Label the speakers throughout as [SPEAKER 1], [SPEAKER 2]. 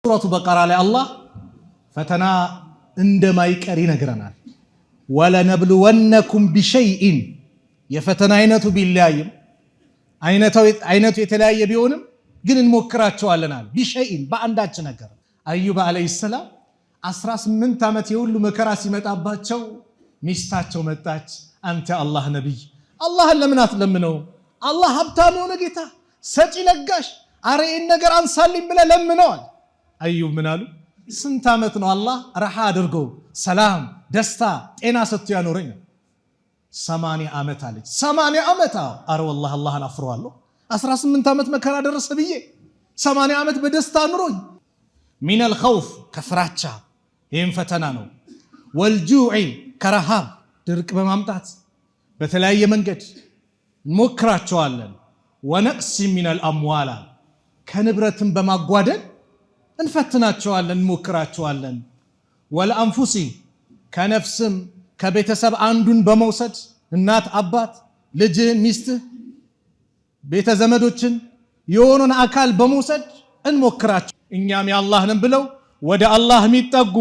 [SPEAKER 1] ሱረቱ በቀራ ላይ አላህ ፈተና እንደማይቀር ይነግረናል። ولنبلونكم بشيء የፈተና አይነቱ ቢለያይም አይነቱ የተለያየ ቢሆንም ግን እንሞክራቸዋለናል። بشيء በአንዳች ነገር። አዩብ عليه السلام 18 ዓመት የሁሉ መከራ ሲመጣባቸው ሚስታቸው መጣች። አንተ አላህ ነቢይ፣ አላህን ለምን አትለምነው? አላህ ሀብታም የሆነ ጌታ፣ ሰጪ ለጋሽ፣ አረ ይህን ነገር አንሳልኝ ብለህ ለምነዋል። አዩብ ምን አሉ? ስንት ዓመት ነው አላህ ረሃ አድርጎ ሰላም፣ ደስታ፣ ጤና ሰጥቶ ያኖረኝ? 80 ዓመት አለች። 80 ዓመት? አረ ወላሂ አላህን አፍረዋለሁ። 18 ዓመት መከራ ደረሰ ብዬ 80 ዓመት በደስታ ኑሮኝ። من الخوف ከፍራቻ፣ ይህም ፈተና ነው። والجوع ከረሃብ፣ ድርቅ በማምጣት በተለያየ መንገድ እንሞክራቸዋለን። ونقص من الأموال ከንብረትን በማጓደል እንፈትናቸዋለን፣ እንሞክራቸዋለን። والأنفس ከነፍስም ከቤተሰብ አንዱን በመውሰድ እናት፣ አባት፣ ልጅህን፣ ሚስትህ፣ ቤተ ዘመዶችን የሆኑን አካል በመውሰድ እንሞክራቸው። እኛም የአላህ ነን ብለው ወደ አላህ የሚጠጉ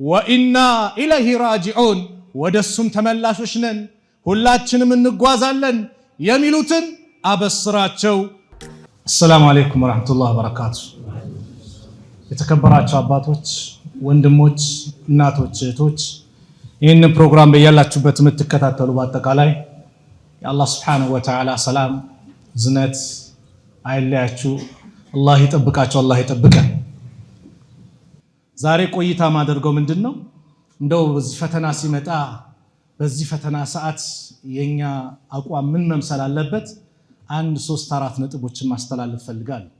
[SPEAKER 1] وإنا إليه راجعون ወደ እሱም ተመላሾች ነን፣ ሁላችንም እንጓዛለን የሚሉትን አበስራቸው። السلام عليكم ورحمة الله وبركاته። የተከበራቸው አባቶች፣ ወንድሞች፣ እናቶች፣ እህቶች፣ ይህንን ፕሮግራም በያላችሁበት የምትከታተሉ በአጠቃላይ የአላህ سبحانه وتعالى ሰላም እዝነት አይለያችሁ። አላህ ይጠብቃችሁ፣ አላህ ይጠብቀን። ዛሬ ቆይታ ማደርገው ምንድን ነው? እንደው በዚህ ፈተና ሲመጣ በዚህ ፈተና ሰዓት የኛ አቋም ምን መምሰል አለበት? አንድ ሶስት አራት ነጥቦችን ማስተላለፍ ፈልጋለሁ።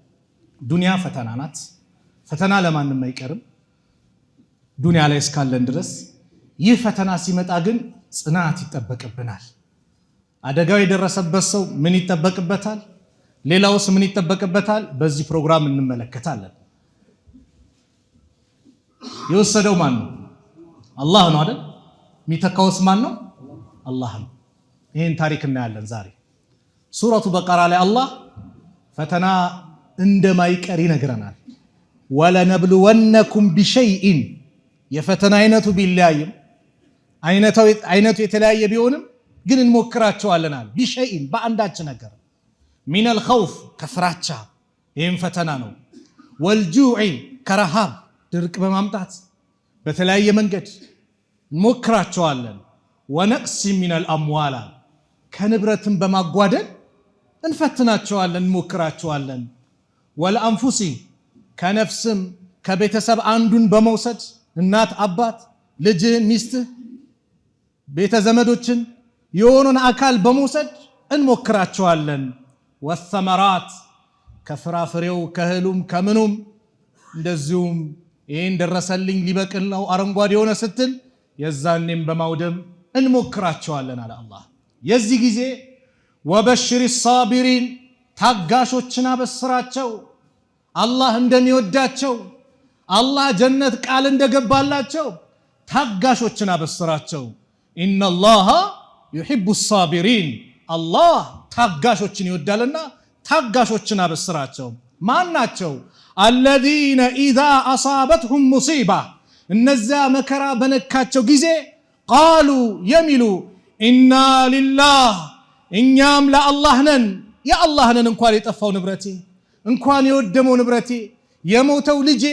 [SPEAKER 1] ዱንያ ፈተና ናት። ፈተና ለማንም አይቀርም ዱንያ ላይ እስካለን ድረስ። ይህ ፈተና ሲመጣ ግን ጽናት ይጠበቅብናል። አደጋው የደረሰበት ሰው ምን ይጠበቅበታል? ሌላውስ ምን ይጠበቅበታል? በዚህ ፕሮግራም እንመለከታለን። የወሰደው ማን ነው? አላህ ነው አይደል? የሚተካውስ ማን ነው? አላህ ነው። ይህን ታሪክ እናያለን ዛሬ። ሱረቱ በቀራ ላይ አላህ ፈተና እንደማይቀር ይነግረናል። ولنبلونكم بشيء የፈተና አይነቱ ቢለያይም አይነቱ የተለያየ ቢሆንም ግን እንሞክራቸዋለናል። بشيء በአንዳች ነገር፣ من الخوف ከፍራቻ፣ ይህም ፈተና ነው። والجوع ከረሃብ፣ ድርቅ በማምጣት በተለያየ መንገድ እንሞክራቸዋለን። ونقص من الأموال ከንብረትን በማጓደል እንፈትናቸዋለን፣ እንሞክራቸዋለን። والأنفس ከነፍስም ከቤተሰብ አንዱን በመውሰድ እናት፣ አባት፣ ልጅህን፣ ሚስትህ፣ ቤተ ዘመዶችን የሆኑን አካል በመውሰድ እንሞክራቸዋለን። والثمرات ከፍራፍሬው ከእህሉም ከምኑም እንደዚሁም ይህን ደረሰልኝ ሊበቅል ነው አረንጓዴ የሆነ ስትል የዛኔም በማውደም እንሞክራቸዋለን አለ አላህ። የዚህ ጊዜ وبشر الصابرين ታጋሾችን አበስራቸው፣ አላህ እንደሚወዳቸው፣ አላህ ጀነት ቃል እንደገባላቸው ታጋሾችን አበስራቸው። إن الله يحب الصابرين አላህ ታጋሾችን ይወዳልና ታጋሾችን አበስራቸው። ማን ናቸው? الذين إذا أصابتهم مصيبة እነዚያ መከራ በነካቸው ጊዜ قالوا የሚሉ إنا لله እኛም ለአላህ ነን፣ የአላህ ነን። እንኳን የጠፋው ንብረቴ፣ እንኳን የወደመው ንብረቴ፣ የሞተው ልጄ፣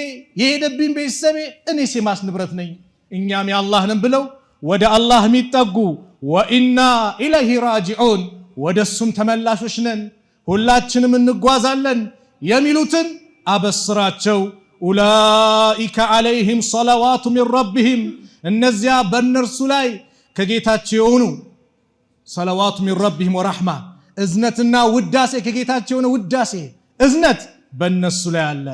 [SPEAKER 1] የሄደብኝ ቤተሰቤ፣ እኔስ የማን ንብረት ነኝ? እኛም የአላህ ነን ብለው ወደ አላህ የሚጠጉ وإنا إليه راجعون ወደ እሱም ተመላሾች ነን፣ ሁላችንም እንጓዛለን የሚሉትን አበስራቸው። أولئك عليهم صلوات من ربهم እነዚያ በእነርሱ ላይ ከጌታቸው የሆኑ صلوات من ربهم ورحمة እዝነትና ውዳሴ፣ ከጌታቸው የሆነ ውዳሴ እዝነት በእነሱ ላይ አለ።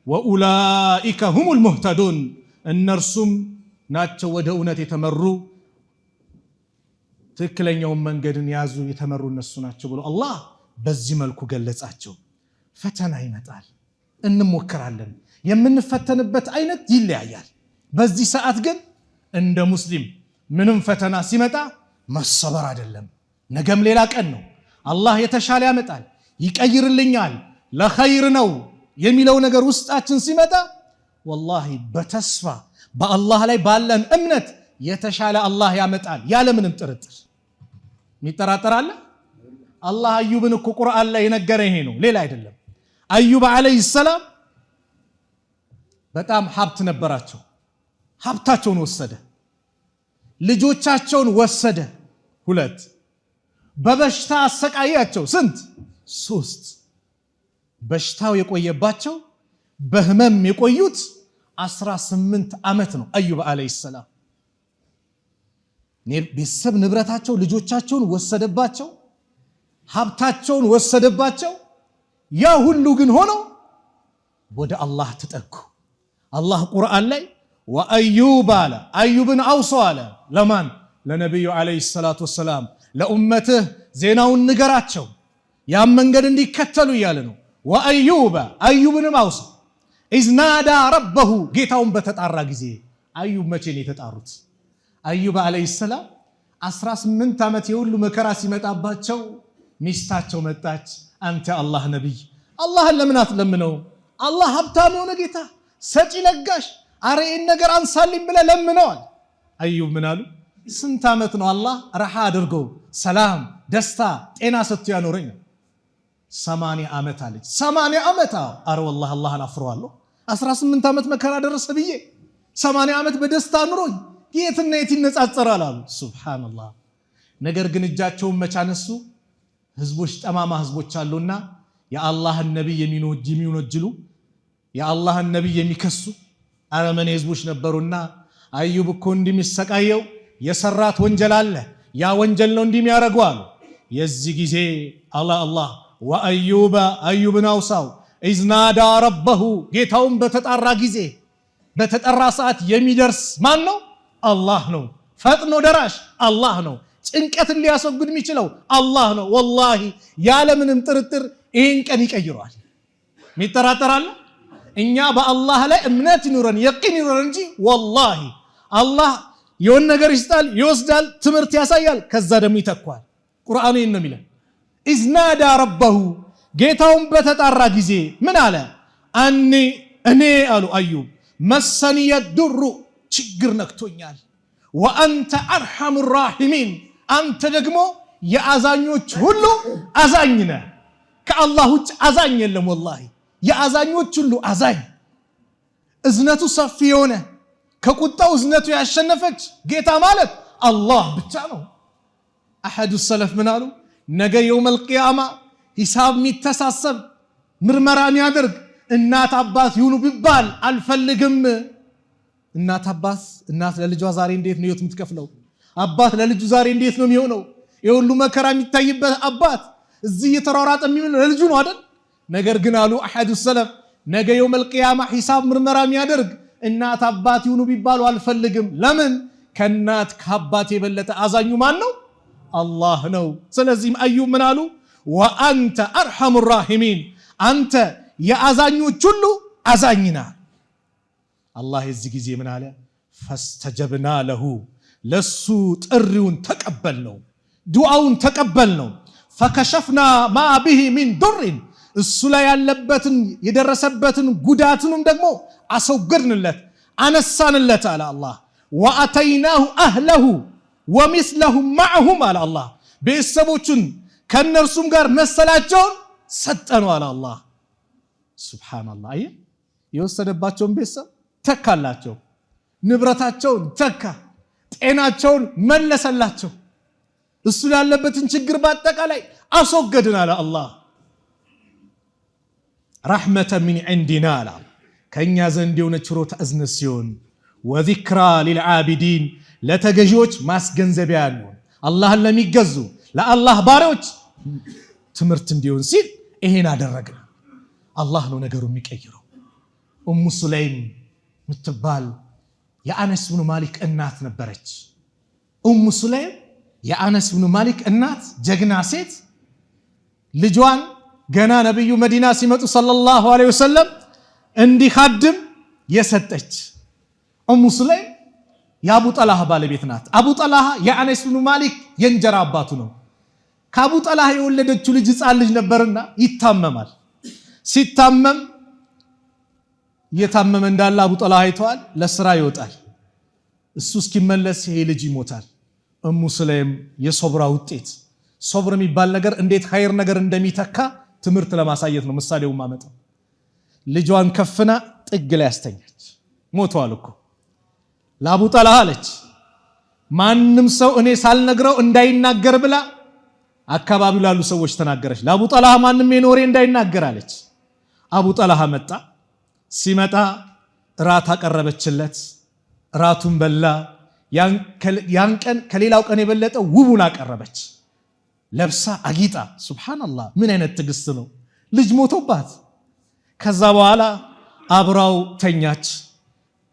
[SPEAKER 1] وأولئك هم المهتدون እነርሱም ናቸው ወደ እውነት የተመሩ፣ ትክክለኛውን መንገድን ያዙ የተመሩ እነሱ ናቸው ብሎ አላህ በዚህ መልኩ ገለጻቸው። ፈተና ይመጣል፣ እንሞክራለን። የምንፈተንበት አይነት ይለያያል። በዚህ ሰዓት ግን እንደ ሙስሊም ምንም ፈተና ሲመጣ መሰበር አይደለም። ነገም ሌላ ቀን ነው። አላህ የተሻለ ያመጣል፣ ይቀይርልኛል፣ ለኸይር ነው የሚለው ነገር ውስጣችን ሲመጣ ወላሂ በተስፋ በአላህ ላይ ባለን እምነት የተሻለ አላህ ያመጣል ያለምንም ጥርጥር። የሚጠራጠር አለ? አላህ አዩብን እኮ ቁርአን ላይ የነገረ ይሄ ነው፣ ሌላ አይደለም። አዩብ ዓለይሂ ሰላም በጣም ሀብት ነበራቸው። ሀብታቸውን ወሰደ፣ ልጆቻቸውን ወሰደ። ሁለት በበሽታ አሰቃያቸው። ስንት? ሶስት። በሽታው የቆየባቸው በህመም የቆዩት 18 ዓመት ነው። አዩብ ዓለይሂ ሰላም ቤተሰብ ንብረታቸው ልጆቻቸውን ወሰደባቸው፣ ሀብታቸውን ወሰደባቸው። ያ ሁሉ ግን ሆኖ ወደ አላህ ተጠጉ። አላህ ቁርአን ላይ ወአዩብ አለ፣ አዩብን አውሶ አለ። ለማን? ለነቢዩ ዓለይሂ ሰላቱ ወሰላም፣ ለኡመትህ ዜናውን ንገራቸው ያም መንገድ እንዲከተሉ እያለ ነው። ወአዩበ አዩብንም አውሶ إذ نادى ربه ጌታውን በተጣራ ጊዜ። አዩብ መቼ ነው የተጣሩት? አዩብ ዓለይሂ ሰላም 18 ዓመት የሁሉ መከራ ሲመጣባቸው ሚስታቸው መጣች። አንተ አላህ ነቢይ አላህን ለምን አትለምነው? አላህ ሀብታም የሆነ ጌታ ሰጪ ለጋሽ፣ አረ ይህን ነገር አንሳልኝ ብለህ ለምነዋል። አዩብ ምን አሉ? ስንት ዓመት ነው አላህ ረሃ አድርጎ ሰላም፣ ደስታ፣ ጤና ሰጥቶ ያኖረኝ? 80 ዓመት አለች። 80 ዓመት? አረ ወላሂ አላህን አፍረዋለሁ። 18 ዓመት መከራ ደረሰ ብዬ 80 ዓመት በደስታ ኑሮኝ የትና የት ይነጻጸራል አሉ። ሱብሃነላህ። ነገር ግን እጃቸውን መች አነሱ? ህዝቦች ጠማማ ህዝቦች አሉና የአላህን ነቢይ የሚወነጅሉ፣ የአላህን ነቢይ የሚከሱ አረመኔ ህዝቦች ነበሩና አዩብ እኮ እንዲሚሰቃየው የሰራት ወንጀል አለ፣ ያ ወንጀል ነው እንዲህ የሚያደርጉ አሉ። የዚህ ጊዜ አላህ ወአዩበ አዩብን አውሳው إذ نادى ربه ጌታውን በተጣራ ጊዜ፣ በተጠራ ሰዓት የሚደርስ ማን ነው? አላህ ነው። ፈጥኖ ደራሽ አላህ ነው። ጭንቀትን ሊያስወግድ የሚችለው አላህ ነው። ወላሂ ያለምንም ጥርጥር ይህን ቀን ይቀይረዋል። ሚጠራጠር አለ? እኛ በአላህ ላይ እምነት ይኑረን የቂን ይኑረን እንጂ ወላሂ አላህ የሆነ ነገር ይስጣል፣ ይወስዳል፣ ትምህርት ያሳያል፣ ከዛ ደግሞ ይተኳል። ቁርአኑ ይህን ነው የሚለን። إذ نادى ربه ጌታውን በተጣራ ጊዜ ምን አለ? أني እኔ አሉ አዩብ مسني الضر ችግር ነክቶኛል። وأنت أرحم الراحمين አንተ ደግሞ የአዛኞች ሁሉ አዛኝ ነህ። ከአላህ ውጭ አዛኝ የለም። ወላሂ የአዛኞች ሁሉ አዛኝ፣ እዝነቱ ሰፊ የሆነ፣ ከቁጣው እዝነቱ ያሸነፈች ጌታ ማለት አላህ ብቻ ነው። أحد السلف ምን አሉ? ነገ يوم القيامة ሂሳብ የሚተሳሰብ ምርመራ የሚያደርግ እናት አባት ይሁኑ ቢባል አልፈልግም። እናት አባት፣ እናት ለልጇ ዛሬ እንዴት ነው ህይወት የምትከፍለው? አባት ለልጁ ዛሬ እንዴት ነው የሚሆነው? የሁሉ መከራ የሚታይበት አባት እዚህ እየተሯሯጠ የሚውለው ለልጁ ነው አይደል? ነገር ግን አሉ أحد السلف ነገ يوم القيامة ሂሳብ ምርመራ የሚያደርግ እናት አባት ይሁኑ ቢባሉ አልፈልግም። ለምን? ከእናት ከአባት የበለጠ አዛኙ ማን ነው? አላህ ነው። ስለዚህም አዩብ ምን አሉ? وأنت أرحم الراحمين አንተ የአዛኞች ሁሉ አዛኝ ነህ። አላህ የዚህ ጊዜ ምን አለ? فاستجبنا له ለሱ ጥሪውን ተቀበልነው፣ ዱዓውን ተቀበልነው። فكشفنا ما به من ضر እሱ ላይ ያለበትን የደረሰበትን ጉዳትንም ደግሞ አስወገድንለት፣ አነሳንለት አለ አላህ። وآتيناه أهله ومثلهم معهم አለ አላህ። ቤተሰቦቹን ከእነርሱም ጋር መሰላቸውን ሰጠነው አለ አላህ። ሱብሓነላህ። አየህ፣ የወሰደባቸውን ቤተሰብ ተካላቸው፣ ንብረታቸውን ተካ፣ ጤናቸውን መለሰላቸው። እሱ ያለበትን ችግር በአጠቃላይ አስወገድን አለ አላህ። رحمة من عندنا አለ፣ ከእኛ ዘንድ የሆነ ችሮታ እዝነት ሲሆን وذكرى للعابدين ለተገዢዎች ማስገንዘቢያ ያልሆን፣ አላህን ለሚገዙ ለአላህ ባሪያዎች ትምህርት እንዲሆን ሲል ይሄን አደረግን። አላህ ነው ነገሩ የሚቀይረው። ኡሙ ሱለይም የምትባል የአነስ ብኑ ማሊክ እናት ነበረች። ኡሙ ሱለይም የአነስ ብኑ ማሊክ እናት ጀግና ሴት ልጇን ገና ነቢዩ መዲና ሲመጡ صلى الله عليه وسلم እንዲካድም የሰጠች ኡሙ ሱለይም የአቡ ጠላሃ ባለቤት ናት። አቡ ጠላሃ የአነስ ብኑ ማሊክ የእንጀራ አባቱ ነው። ከአቡ ጠላሃ የወለደችው ልጅ ህፃን ልጅ ነበርና ይታመማል። ሲታመም እየታመመ እንዳለ አቡ ጠልሃ አይተዋል። ለስራ ይወጣል። እሱ እስኪመለስ ይሄ ልጅ ይሞታል። እሙ ሱለይም የሶብራ ውጤት፣ ሶብር የሚባል ነገር እንዴት ኸይር ነገር እንደሚተካ ትምህርት ለማሳየት ነው ምሳሌው ማመጣው። ልጇን ከፍና ጥግ ላይ ያስተኛች። ሞተዋል እኮ። ለአቡ ጠልሃ አለች፣ ማንም ሰው እኔ ሳልነግረው እንዳይናገር ብላ አካባቢው ላሉ ሰዎች ተናገረች። ለአቡ ጠልሃ ማንም የኖሬ እንዳይናገር አለች። አቡ ጠልሃ መጣ። ሲመጣ እራት አቀረበችለት። እራቱን በላ። ያን ቀን ከሌላው ቀን የበለጠ ውቡን አቀረበች። ለብሳ አጊጣ። ሱብሃነላህ፣ ምን አይነት ትዕግስት ነው! ልጅ ሞቶባት። ከዛ በኋላ አብራው ተኛች።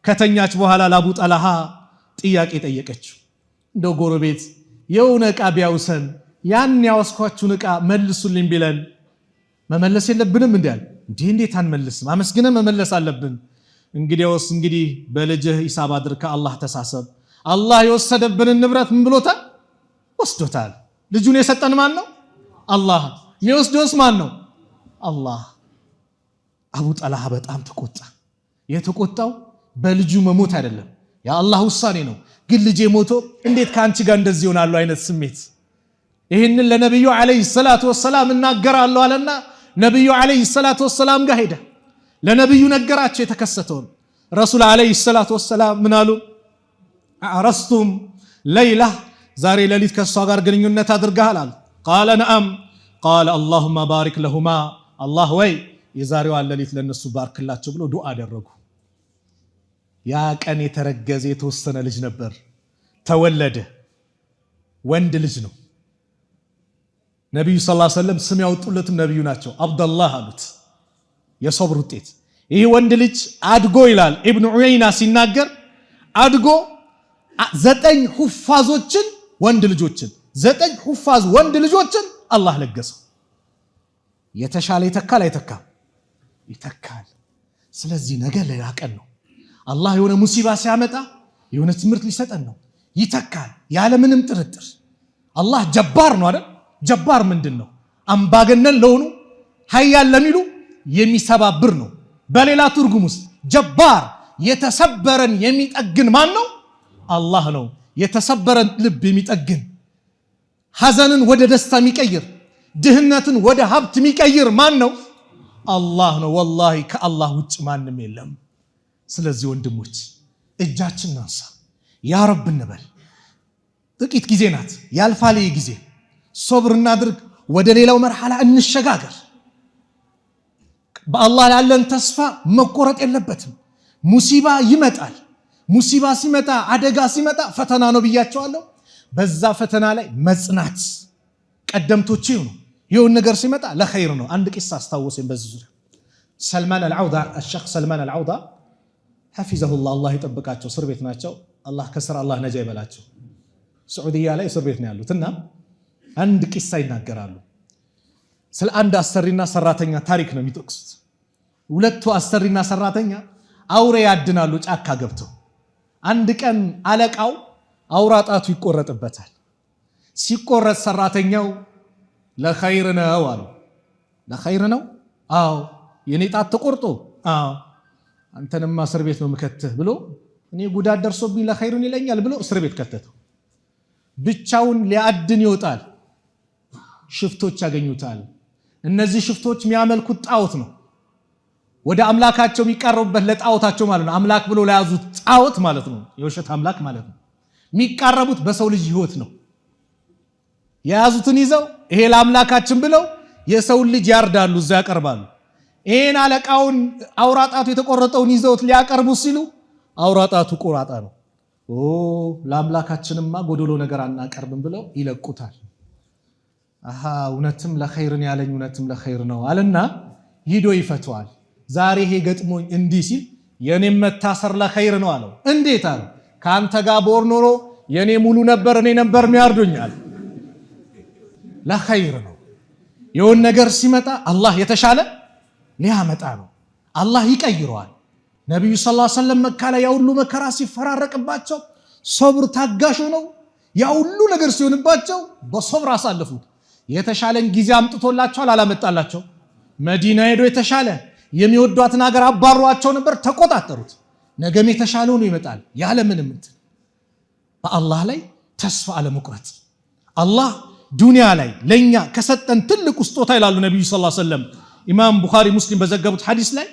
[SPEAKER 1] ከተኛች በኋላ ለአቡ ጠልሃ ጥያቄ ጠየቀችው። እንደው ጎረቤት የሆነ ዕቃ ቢያውሰን፣ ያን ያወስኳችሁን ዕቃ መልሱልኝ ቢለን መመለስ የለብንም እንዲ አለ። እንዲህ እንዴት አንመልስም? አመስግነን መመለስ አለብን። እንግዲያውስ እንግዲህ በልጅህ ሂሳብ አድርግ፣ ከአላህ ተሳሰብ። አላህ የወሰደብንን ንብረት ምን ብሎታል? ወስዶታል። ልጁን የሰጠን ማን ነው? አላህ። የሚወስደውስ ማን ነው? አላህ። አቡ ጠልሃ በጣም ተቆጣ። የተቆጣው በልጁ መሞት አይደለም፣ የአላህ ውሳኔ ነው። ግን ልጄ ሞቶ እንዴት ከአንቺ ጋር እንደዚህ ይሆናሉ አይነት ስሜት። ይህንን ለነቢዩ ዓለይሂ ሰላቱ ወሰላም እናገራለሁ አለና ነቢዩ ዓለይሂ ሰላቱ ወሰላም ጋር ሄደ። ለነቢዩ ነገራቸው የተከሰተውን። ረሱል ዓለይሂ ሰላቱ ወሰላም ምን አሉ? أعرستم ليلة፣ ዛሬ ሌሊት ከእሷ ጋር ግንኙነት አድርገሃል አሉ። قال نعم። قال اللهم بارك لهما፣ አላህ ወይ የዛሬዋን ሌሊት ለእነሱ ባርክላቸው ብሎ ዱዓ አደረጉ። ያ ቀን የተረገዘ የተወሰነ ልጅ ነበር። ተወለደ። ወንድ ልጅ ነው። ነቢዩ ሰለላሁ ዐለይሂ ወሰለም ስም ያወጡለትም ነቢዩ ናቸው። አብደላህ አሉት። የሶብር ውጤት። ይህ ወንድ ልጅ አድጎ፣ ይላል ኢብኑ ዑየይና ሲናገር፣ አድጎ ዘጠኝ ሁፋዞችን ወንድ ልጆችን፣ ዘጠኝ ሁፋዝ ወንድ ልጆችን አላህ ለገሰው። የተሻለ ይተካል አይተካም? ይተካል። ስለዚህ ነገ ሌላ ቀን ነው። አላህ የሆነ ሙሲባ ሲያመጣ የሆነ ትምህርት ሊሰጠን ነው። ይተካል ያለምንም ጥርጥር። አላህ ጀባር ነው አይደል? ጀባር ምንድን ነው? አምባገነን ለሆኑ፣ ሀያል ለሚሉ የሚሰባብር ነው። በሌላ ትርጉም ውስጥ ጀባር የተሰበረን የሚጠግን ማን ነው? አላህ ነው። የተሰበረን ልብ የሚጠግን፣ ሐዘንን ወደ ደስታ የሚቀይር፣ ድህነትን ወደ ሀብት የሚቀይር ማን ነው? አላህ ነው። ወላሂ ከአላህ ውጭ ማንም የለም። ስለዚህ ወንድሞች እጃችን እናንሳ፣ ያ ረብ እንበል። ጥቂት ጊዜ ናት፣ ያልፋል ይህ ጊዜ። ሶብር እናድርግ፣ ወደ ሌላው መርሐላ እንሸጋገር። በአላህ ያለን ተስፋ መቆረጥ የለበትም። ሙሲባ ይመጣል። ሙሲባ ሲመጣ፣ አደጋ ሲመጣ ፈተና ነው ብያቸዋለሁ። በዛ ፈተና ላይ መጽናት ቀደምቶች ነው። ይኸውን ነገር ሲመጣ ለኸይር ነው። አንድ ቂሳ አስታወሰኝ በዚህ ዙሪያ። ሰልማን አልዓውዳ፣ ሸኽ ሰልማን አልዓውዳ ሐፊዘሁላህ፣ አላህ ይጠብቃቸው። እስር ቤት ናቸው። አላህ ከስር አላህ ነጃ ይበላቸው። ስዑድያ ላይ እስር ቤት ነው ያሉት እና አንድ ቂሳ ይናገራሉ። ስለ አንድ አሰሪና ሰራተኛ ታሪክ ነው የሚጠቅሱት። ሁለቱ አሰሪና ሰራተኛ አውሬ ያድናሉ ጫካ ገብተው። አንድ ቀን አለቃው አውራ ጣቱ ይቆረጥበታል። ሲቆረጥ ሰራተኛው ለኸይር ነው አለው። ለኸይር ነው? አዎ። የኔ ጣት ተቆርጦ? አዎ። አንተንማ እስር ቤት ነው ምከትህ ብሎ፣ እኔ ጉዳት ደርሶብኝ ለኸይሩን ይለኛል ብሎ እስር ቤት ከተተው። ብቻውን ሊያድን ይወጣል። ሽፍቶች ያገኙታል። እነዚህ ሽፍቶች የሚያመልኩት ጣዖት ነው። ወደ አምላካቸው የሚቃረቡበት ለጣዖታቸው ማለት ነው። አምላክ ብሎ ለያዙት ጣዖት ማለት ነው። የውሸት አምላክ ማለት ነው። የሚቃረቡት በሰው ልጅ ህይወት ነው። የያዙትን ይዘው ይሄ ለአምላካችን ብለው የሰውን ልጅ ያርዳሉ፣ እዛ ያቀርባሉ። ይሄን አለቃውን አውራጣቱ የተቆረጠውን ይዘውት ሊያቀርቡ ሲሉ አውራጣቱ ቆራጣ ነው። ኦ፣ ለአምላካችንማ ጎዶሎ ነገር አናቀርብም ብለው ይለቁታል። አሃ፣ እውነትም ለኸይርን ያለኝ እውነትም ለኸይር ነው አለና ሂዶ ይፈተዋል። ዛሬ ይሄ ገጥሞኝ እንዲህ ሲል የኔም መታሰር ለኸይር ነው አለው። እንዴት አለው። ከአንተ ጋር ቦር ኖሮ የኔ ሙሉ ነበር፣ እኔ ነበር የሚያርዱኛል። ለኸይር ነው። የሆን ነገር ሲመጣ አላህ የተሻለ ሊያመጣ ነው። አላህ ይቀይረዋል። ነቢዩ ሰለላሁ ዐለይሂ ወሰለም መካ ላይ ያ ሁሉ መከራ ሲፈራረቅባቸው ሶብር ታጋሽ ሆነው ያ ሁሉ ነገር ሲሆንባቸው በሶብር አሳለፉት። የተሻለን ጊዜ አምጥቶላቸዋል፣ አላመጣላቸው? መዲና ሄዶ የተሻለ የሚወዷትን ሀገር አባሯቸው ነበር፣ ተቆጣጠሩት። ነገም የተሻለ ሆኖ ይመጣል። ያለምንም እንትን በአላህ ላይ ተስፋ አለመቁረጥ። አላህ ዱንያ ላይ ለኛ ከሰጠን ትልቁ ስጦታ ይላሉ ነቢዩ صلى الله عليه وسلم፣ ኢማም ቡኻሪ ሙስሊም በዘገቡት ሐዲስ ላይ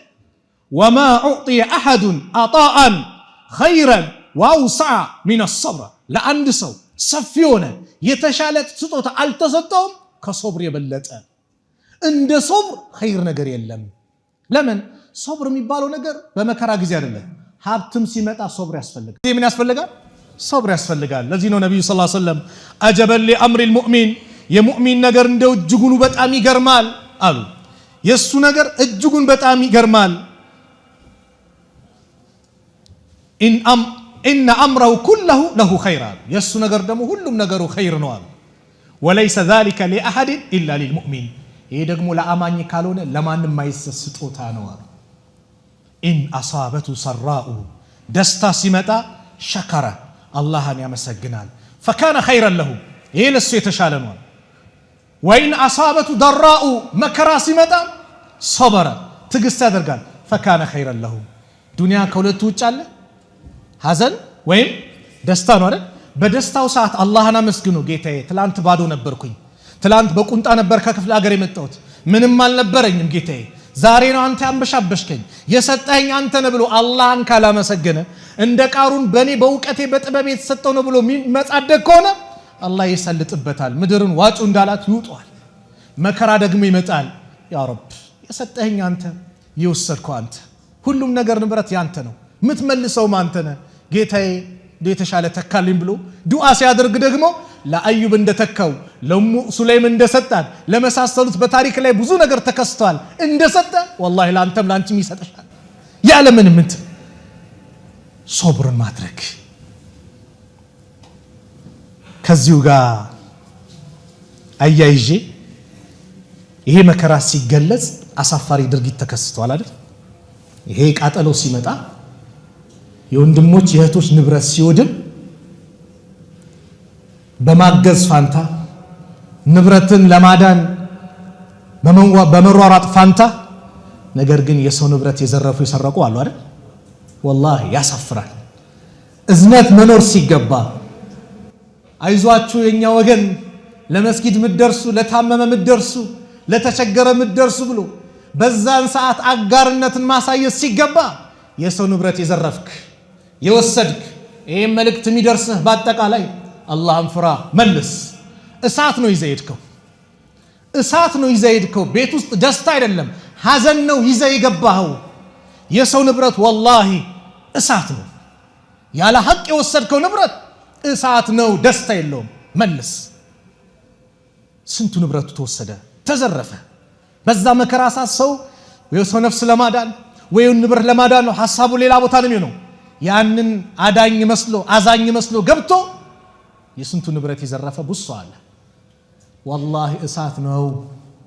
[SPEAKER 1] وما أعطي أحد عطاء خيرا وأوسع من الصبر፣ ለአንድ ሰው ሰፊ የሆነ የተሻለ ስጦታ አልተሰጠውም ከሶብር የበለጠ። እንደ ሶብር ኸይር ነገር የለም። ለምን? ሶብር የሚባለው ነገር በመከራ ጊዜ አይደለም። ሀብትም ሲመጣ ሶብር ያስፈልጋል። ምን ያስፈልጋል? ሶብር ያስፈልጋል። ለዚህ ነው ነቢዩ صلى الله عليه وسلم عجبا لأمر المؤمن፣ የሙእሚን ነገር እንደው እጅጉኑ በጣም ይገርማል አሉ። የእሱ ነገር እጅጉን በጣም ይገርማል። إن أمره كله له خير አሉ። የእሱ ነገር ደግሞ ሁሉም ነገሩ ኸይር ነው አሉ። وليس ذلك لأحد إلا للمؤمن፣ ይሄ ደግሞ ለአማኝ ካልሆነ ለማንም ማይሰጥ ስጦታ ነው አሉ። إن أصابته سراء፣ ደስታ ሲመጣ شكر፣ አላህን ያመሰግናል። فكان خيرا له፣ ይሄ ለሱ የተሻለ ነው። وإن أصابته ضراء፣ መከራ ሲመጣ صبر፣ ትዕግስት ያደርጋል። فكان خيرا له። ዱንያ ከሁለቱ ውጭ አለ? ሐዘን ወይም ደስታ ነው አይደል? በደስታው ሰዓት አላህን አመስግኖ ጌታዬ፣ ትላንት ባዶ ነበርኩኝ፣ ትላንት በቁንጣ ነበር ከክፍለ ሀገር የመጣሁት፣ ምንም አልነበረኝም ጌታዬ፣ ዛሬ ነው አንተ ያንበሻበሽከኝ፣ የሰጠኸኝ አንተ ነህ ብሎ አላህን ካላመሰገነ፣ እንደ ቃሩን በእኔ በእውቀቴ በጥበቤ የተሰጠው ነው ብሎ የሚመጻደቅ ከሆነ አላህ ይሰልጥበታል። ምድርን ዋጩ እንዳላት ይውጠዋል። መከራ ደግሞ ይመጣል። ያ ረብ፣ የሰጠኸኝ አንተ፣ የወሰድከው አንተ፣ ሁሉም ነገር ንብረት ያንተ ነው፣ የምትመልሰውም አንተ ነህ ጌታዬ፣ የተሻለ ተካልኝ ብሎ ዱዓ ሲያደርግ ደግሞ ለአዩብ እንደተካው፣ ለኡሙ ሱለይም እንደሰጣት፣ ለመሳሰሉት በታሪክ ላይ ብዙ ነገር ተከስቷል፣ እንደሰጠ ወላሂ ለአንተም ለአንቺም ይሰጥሻል። ያለምንም እንትን ሶብርን ማድረግ። ከዚሁ ጋር አያይዤ ይሄ መከራ ሲገለጽ አሳፋሪ ድርጊት ተከስቷል አይደል? ይሄ ቃጠሎ ሲመጣ፣ የወንድሞች የእህቶች ንብረት ሲወድም፣ በማገዝ ፋንታ፣ ንብረትን ለማዳን በመሯሯጥ ፋንታ ነገር ግን የሰው ንብረት የዘረፉ፣ የሰረቁ አሉ አይደል? ወላሂ ያሳፍራል። እዝነት መኖር ሲገባ፣ አይዟችሁ የኛ ወገን፣ ለመስጊድ ምደርሱ፣ ለታመመ ምደርሱ፣ ለተቸገረ ምደርሱ ብሎ በዛን ሰዓት አጋርነትን ማሳየት ሲገባ የሰው ንብረት የዘረፍክ፣ የወሰድክ፣ ይህም መልእክት የሚደርስህ በአጠቃላይ አላህን ፍራ፣ መልስ። እሳት ነው ይዘህ የሄድከው። እሳት ነው ይዘህ የሄድከው። ቤት ውስጥ ደስታ አይደለም፣ ሐዘን ነው ይዘህ የገባኸው። የሰው ንብረት ወላሂ እሳት ነው። ያለ ሐቅ የወሰድከው ንብረት እሳት ነው፣ ደስታ የለውም። መልስ። ስንቱ ንብረቱ ተወሰደ፣ ተዘረፈ። በዛ መከራ ሰዓት ሰው የሰው ነፍስ ለማዳን ወይም ንብረት ለማዳን ነው፣ ሐሳቡ ሌላ ቦታ ነው የሚሆነው። ያንን አዳኝ መስሎ፣ አዛኝ መስሎ ገብቶ የስንቱ ንብረት የዘረፈ ብዙ አለ። ወላሂ እሳት ነው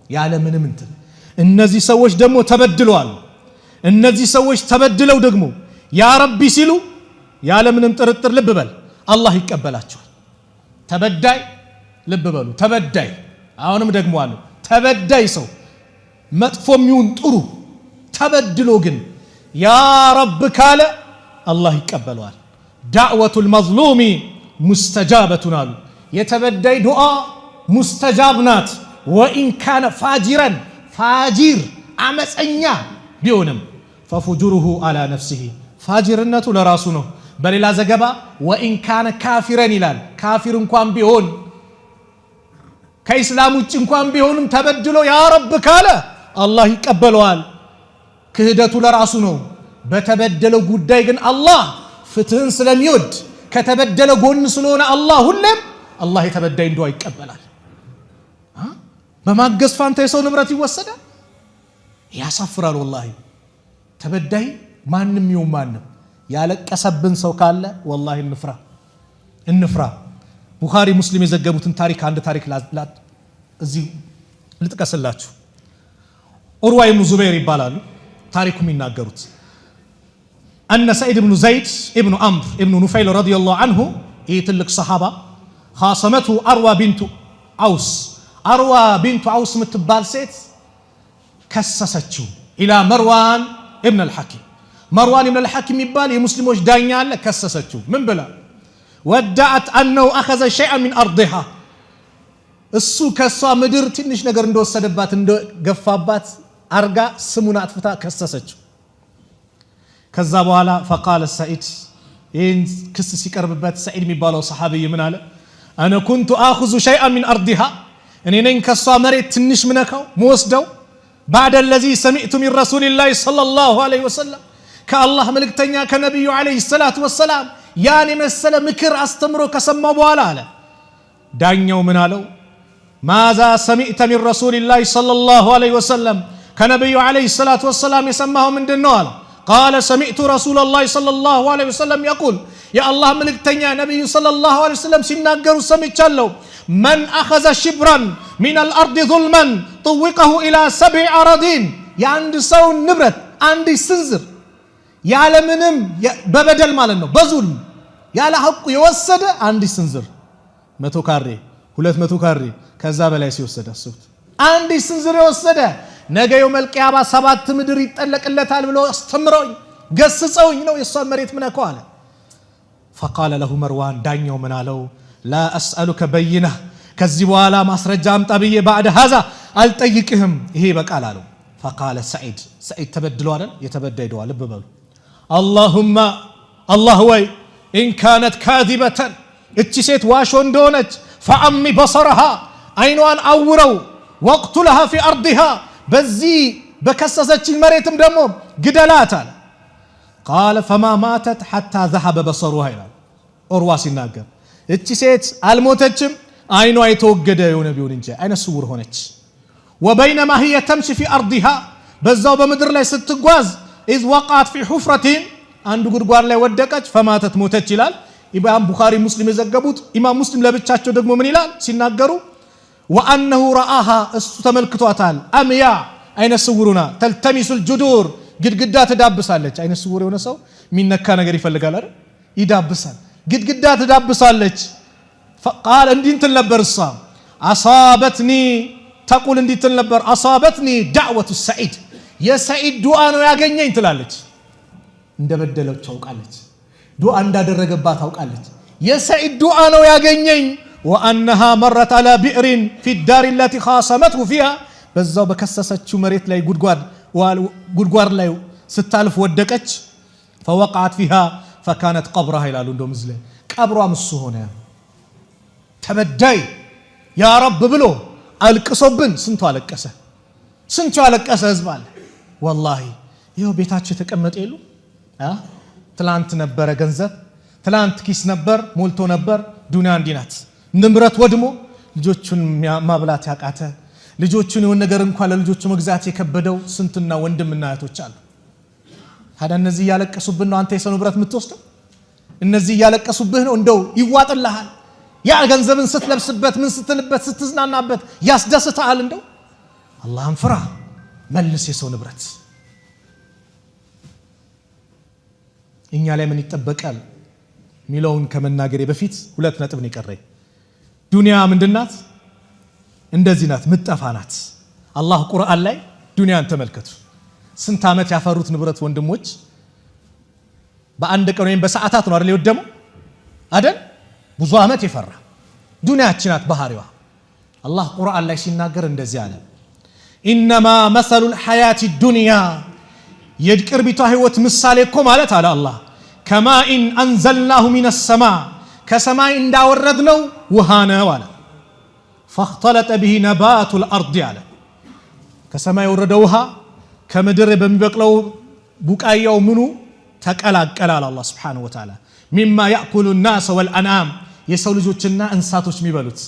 [SPEAKER 1] ያለ ምንም እንትን። እነዚህ ሰዎች ደግሞ ተበድለዋል። እነዚህ ሰዎች ተበድለው ደግሞ ያ ረቢ ሲሉ ያለ ምንም ጥርጥር፣ ልብ በል፣ አላህ ይቀበላቸዋል። ተበዳይ፣ ልብ በሉ፣ ተበዳይ፣ አሁንም ደግሞ አሉ፣ ተበዳይ ሰው መጥፎም ይሁን ጥሩ ተበድሎ ግን ያ ረብ ካለ አላህ ይቀበለዋል። دعوة المظلوم مستجابة አሉ። የተበዳይ ዱዓ ሙስተጃብ ናት። وإن كان فاجرا፣ ፋጂር አመፀኛ ቢሆንም ففجوره على نفسه፣ ፋጂርነቱ ለራሱ ነው። በሌላ ዘገባ وإن كان كافرا ይላል። ካፊር እንኳን ቢሆን፣ ከኢስላም ውጭ እንኳን ቢሆንም ተበድሎ ያ ረብ ካለ አላህ ይቀበለዋል። ክህደቱ ለራሱ ነው። በተበደለው ጉዳይ ግን አላህ ፍትህን ስለሚወድ፣ ከተበደለ ጎን ስለሆነ አላህ ሁሌም አላህ የተበዳይን ዱዓ ይቀበላል። በማገዝ ፋንታ የሰው ንብረት ይወሰዳል። ያሳፍራል። ወላሂ ተበዳይ ማንም ይሁን ማንም ያለቀሰብን ሰው ካለ ወላሂ እንፍራ፣ እንፍራ። ቡኻሪ ሙስሊም የዘገቡትን ታሪክ፣ አንድ ታሪክ እዚህ ልጥቀስላችሁ። ዑርዋ ኢብኑ ዙበይር ይባላሉ ታሪኩ የሚናገሩት። أن سعيد بن زيد ابن عمرو ابن نفيل رضي الله عنه፣ ይህ ትልቅ ሰሓባ፣ خاصمته أروى بنت أوس፣ አርዋ ቢንቱ አውስ የምትባል ሴት ከሰሰችው። إلى መርዋን ኢብን አልሐኪም። መርዋን ኢብን አልሐኪም የሚባል የሙስሊሞች ዳኛ አለ። ከሰሰችው። ምን ብላ? وادعت أنه أخذ شيئا من أرضها፣ እሱ ከእሷ ምድር ትንሽ ነገር እንደወሰደባት እንደገፋባት አርጋ ስሙን አጥፍታ ከሰሰችው። ከዛ በኋላ فقال ሰዒድ፣ ይህን ክስ ሲቀርብበት ሰዒድ የሚባለው ሰሓቢይ ምን አለ? أنا كنت آخذ شيئا من أرضها፣ እኔ ነኝ ከእሷ መሬት ትንሽ ምነካው ምወስደው፣ بعد الذي سمعت من رسول الله صلى الله عليه وسلم፣ ከአላህ መልእክተኛ ከነቢዩ عليه الصلاة والسلام ያን የመሰለ ምክር አስተምሮ ከሰማው በኋላ አለ። ዳኛው ምን አለው? ماذا سمعت من رسول الله صلى الله عليه وسلم፣ ከነቢዩ عليه الصلاة والسلام የሰማኸው ምንድን ነው አለ። قال سمعت رسول الله صلى الله عليه وسلم يقول፣ የአላህ መልእክተኛ ነቢዩ صلى الله عليه وسلم ሲናገሩ ሰምቻለሁ። من أخذ شبرا من الأرض ظلما طوقه إلى سبع أراضين፣ የአንድ ሰውን ንብረት አንድ ስንዝር ያለምንም በበደል ማለት ነው፣ በ ظلم ያለ ሐቁ የወሰደ አንድ ስንዝር፣ 100 ካሬ፣ 200 ካሬ ከዛ በላይ ሲወሰድ አስቡት። አንድ ስንዝር የወሰደ ነገ يوم القيامة ሰባት ምድር ይጠለቅለታል ብሎ አስተምረውኝ ገስጸውኝ ነው የእሷን መሬት ምነካው አለ። فقال له መርዋን፣ ዳኛው ምን አለው? لا أسألك بينة፣ ከዚህ በኋላ ማስረጃ አምጣ ብዬ بعد هذا አልጠይቅህም፣ ይሄ ይበቃል አለው። فقال ሰዒድ፣ ሰዒድ ተበድሎ አይደል? የተበዳይ ዱዓ ልብ በሉ። اللهم፣ አላህ ወይ፣ إن كانت كاذبة፣ እቺ ሴት ዋሾ እንደሆነች፣ فأعم بصرها፣ አይኗን አውረው፣ واقتلها في أرضها፣ በዚህ በከሰሰችኝ መሬትም ደግሞ ግደላት አለ። قال فما ماتت حتى ذهب بصرها ይላል ዑርዋ ሲናገር። እቺ ሴት አልሞተችም፣ አይኗ የተወገደ የሆነ ቢሆን እንጂ አይነ ስውር ሆነች። وبينما هي تمشي في أرضها፣ በዛው በምድር ላይ ስትጓዝ፣ إذ وقعت في حفرة፣ አንድ ጉድጓድ ላይ ወደቀች፣ فماتت፣ ሞተች ይላል ኢማም ቡኻሪ ሙስሊም የዘገቡት። ኢማም ሙስሊም ለብቻቸው ደግሞ ምን ይላል ሲናገሩ? وأنه رآها፣ እሱ ተመልክቷታል። عمياء፣ አይነ ስውሩና፣ تلتمس الجدر፣ ግድግዳ ትዳብሳለች። አይነ ስውር የሆነ ሰው የሚነካ ነገር ይፈልጋል አይደል? ይዳብሳል። ግድግዳ ትዳብሳለች። قال፣ እንዲህ ትል ነበር እሷ፣ أصابتني፣ تقول፣ እንዲህ ትል ነበር፣ أصابتني دعوة ሰዒድ፣ የሰዒድ ዱዓ ነው ያገኘኝ ትላለች። እንደበደለች ታውቃለች። ዱዓ እንዳደረገባት ታውቃለች። የሰዒድ ዱዓ ነው ያገኘኝ። وأنها مرت على بئر في الدار التي خاصمته فيها፣ በዛው በከሰሰችው መሬት ላይ ጉድጓድ ላይ ስታልፍ ወደቀች። فوقعت فيها فكانت قبرها ይላሉ። እንደውም እዚህ ላይ ቀብሯም እሱ ሆነ። ተበዳይ يا رب ብሎ አልቅሶብን ስንቱ አለቀሰ፣ ስንቱ ያለቀሰ ህዝብ አለ። والله ይኸው ቤታቸው የተቀመጠ የሉ። ትላንት ነበረ ገንዘብ፣ ትላንት ኪስ ነበር፣ ሞልቶ ነበር። ዱንያ እንዲህ ናት። ንብረት ወድሞ ልጆቹን ማብላት ያቃተ፣ ልጆቹን የሆነ ነገር እንኳን ለልጆቹ መግዛት የከበደው ስንትና ወንድምና እህቶች አሉ። ታዲያ እነዚህ እያለቀሱብን ነው አንተ የሰው ንብረት የምትወስደው? እነዚህ እያለቀሱብህ ነው እንደው ይዋጥልሃል? ያ ገንዘብን ስትለብስበት፣ ምን ስትልበት፣ ስትዝናናበት ያስደስትሃል? እንደው አላህን ፍራ፣ መልስ የሰው ንብረት። እኛ ላይ ምን ይጠበቃል የሚለውን ከመናገሬ በፊት ሁለት ነጥብ ነው የቀረኝ። ዱንያ ምንድናት? እንደዚህ ናት፣ ምጠፋ ናት። አላህ ቁርአን ላይ ዱንያን ተመልከቱ። ስንት ዓመት ያፈሩት ንብረት ወንድሞች በአንድ ቀን ወይም በሰዓታት ነው አይደል የወደመው አይደል? ብዙ ዓመት የፈራ ዱንያችን ናት ባህሪዋ። አላህ ቁርአን ላይ ሲናገር እንደዚህ አለ። إنما مثل الحياة الدنيا፣ የቅርቢቷ ህይወት ምሳሌ እኮ ማለት አለ አላህ፣ كماء أنزلناه من السماء፣ ከሰማይ እንዳወረድነው ውሃ ነው አለ። فاختلط به نبات الأرض አለ። ከሰማይ የወረደ ውሃ ከምድር በሚበቅለው ቡቃያው ምኑ ተቀላቀለ አለ አላህ سبحانه وتعالى። مما يأكل الناس والأنعام፣ የሰው ልጆችና እንስሳቶች የሚበሉት፣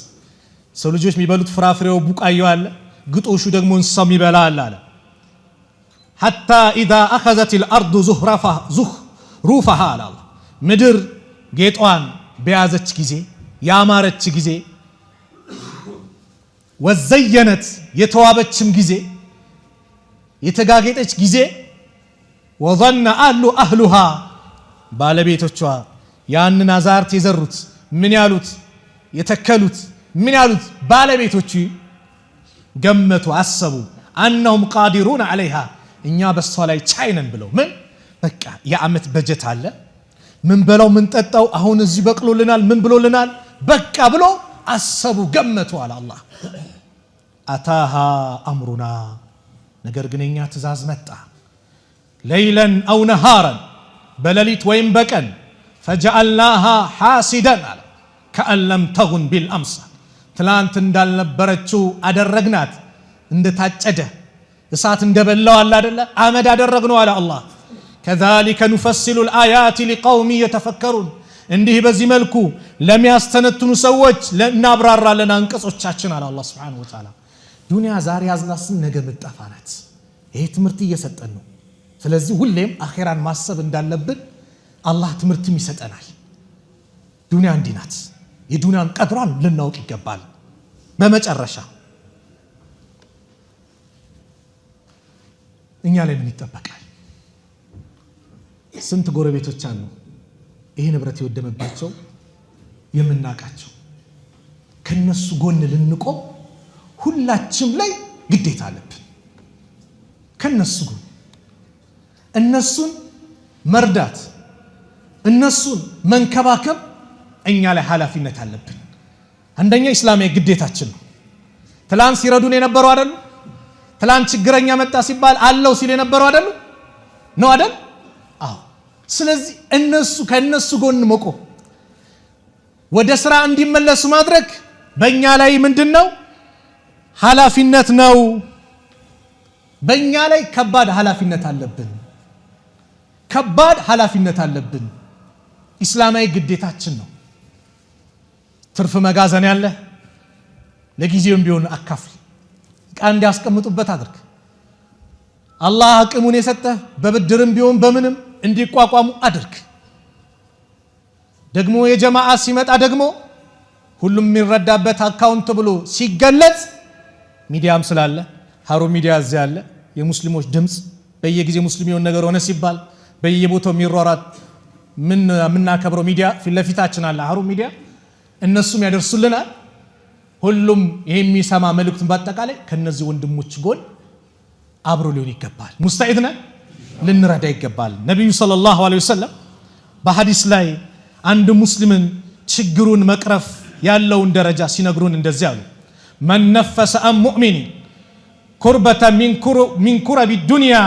[SPEAKER 1] ሰው ልጆች የሚበሉት ፍራፍሬው ቡቃያው አለ፣ ግጦሹ ደግሞ እንስሳው የሚበላ አለ አለ። حتى إذا أخذت الأرض زخرفها አለ አላህ፣ ምድር ጌጧን በያዘች ጊዜ፣ ያማረች ጊዜ፣ وزينت፣ የተዋበችም ጊዜ፣ የተጋጌጠች ጊዜ፣ وظن أهلها፣ ባለቤቶቿ ያንን አዛርት የዘሩት፣ ምን ያሉት፣ የተከሉት፣ ምን ያሉት ባለቤቶቹ ገመቱ፣ አሰቡ፣ أنهم قادرون عليها፣ እኛ በሷ ላይ ቻይ ነን ብለው ምን በቃ የዓመት በጀት አለ፣ ምን በላው ምን ጠጣው፣ አሁን እዚህ በቅሎልናል፣ ምን ብሎልናል፣ በቃ ብሎ አሰቡ፣ ገመቱ አለ አላህ። أتاها أمرنا፣ ነገር ግን የኛ ትእዛዝ መጣ። ليلا أو نهارا፣ በሌሊት ወይም በቀን። فجعلناها حصيدا አለ كأن لم تغن بالأمس፣ ትላንት እንዳልነበረችው አደረግናት፣ እንደታጨደ እሳት እንደበላው አለ አደለ አመድ አደረግነው አለ አላህ። كذلك نفصل الآيات لقوم يتفكرون፣ እንዲህ በዚህ መልኩ ለሚያስተነትኑ ሰዎች እናብራራለን አንቀጾቻችን አለ አላህ سبحانه وتعالى። ዱንያ ዛሬ ያዝናስን ነገ ምጠፋ ናት። ይሄ ትምህርት እየሰጠን ነው። ስለዚህ ሁሌም አኼራን ማሰብ እንዳለብን አላህ ትምህርትም ይሰጠናል። ዱንያ እንዲህ ናት። የዱንያን ቀድሯን ልናውቅ ይገባል። በመጨረሻ እኛ ላይ ምን ይጠበቃል? ስንት ጎረቤቶች አሉ ይሄ ንብረት የወደመባቸው የምናውቃቸው። ከነሱ ጎን ልንቆም ሁላችንም ላይ ግዴታ አለብን። ከነሱ ጎን እነሱን መርዳት፣ እነሱን መንከባከብ እኛ ላይ ኃላፊነት አለብን። አንደኛ ኢስላማዊ ግዴታችን ነው። ትላንት ሲረዱን የነበረው አይደሉ? ትላንት ችግረኛ መጣ ሲባል አለው ሲል የነበረው አይደሉ? ነው አይደል? አዎ። ስለዚህ እነሱ ከእነሱ ጎን መቆም፣ ወደ ስራ እንዲመለሱ ማድረግ በእኛ ላይ ምንድን ነው ኃላፊነት ነው። በእኛ ላይ ከባድ ኃላፊነት አለብን። ከባድ ኃላፊነት አለብን። ኢስላማዊ ግዴታችን ነው። ትርፍ መጋዘን ያለ ለጊዜውም ቢሆን አካፍል፣ ዕቃ እንዲያስቀምጡበት አድርግ። አላህ አቅሙን የሰጠህ በብድርም ቢሆን በምንም እንዲቋቋሙ አድርግ። ደግሞ የጀማዓ ሲመጣ ደግሞ ሁሉም የሚረዳበት account ብሎ ሲገለጽ ሚዲያም ስላለ ሀሩን ሚዲያ እዚያ አለ። የሙስሊሞች ድምፅ በየጊዜ ሙስሊም የሆነ ነገር ሆነ ሲባል በየቦታው የሚሯሯጥ ምን የምናከብረው ሚዲያ ፊት ለፊታችን አለ፣ ሀሩን ሚዲያ። እነሱም ያደርሱልናል። ሁሉም ይሄ የሚሰማ መልእክቱን በአጠቃላይ ከነዚህ ወንድሞች ጎን አብሮ ሊሆን ይገባል። مستعد ነን፣ ልንረዳ ይገባል። ነቢዩ صلى الله عليه وسلم በሐዲስ ላይ አንድ ሙስሊምን ችግሩን መቅረፍ ያለውን ደረጃ ሲነግሩን እንደዚህ አሉ። من نفس عن مؤمن كربة من كرب الدنيا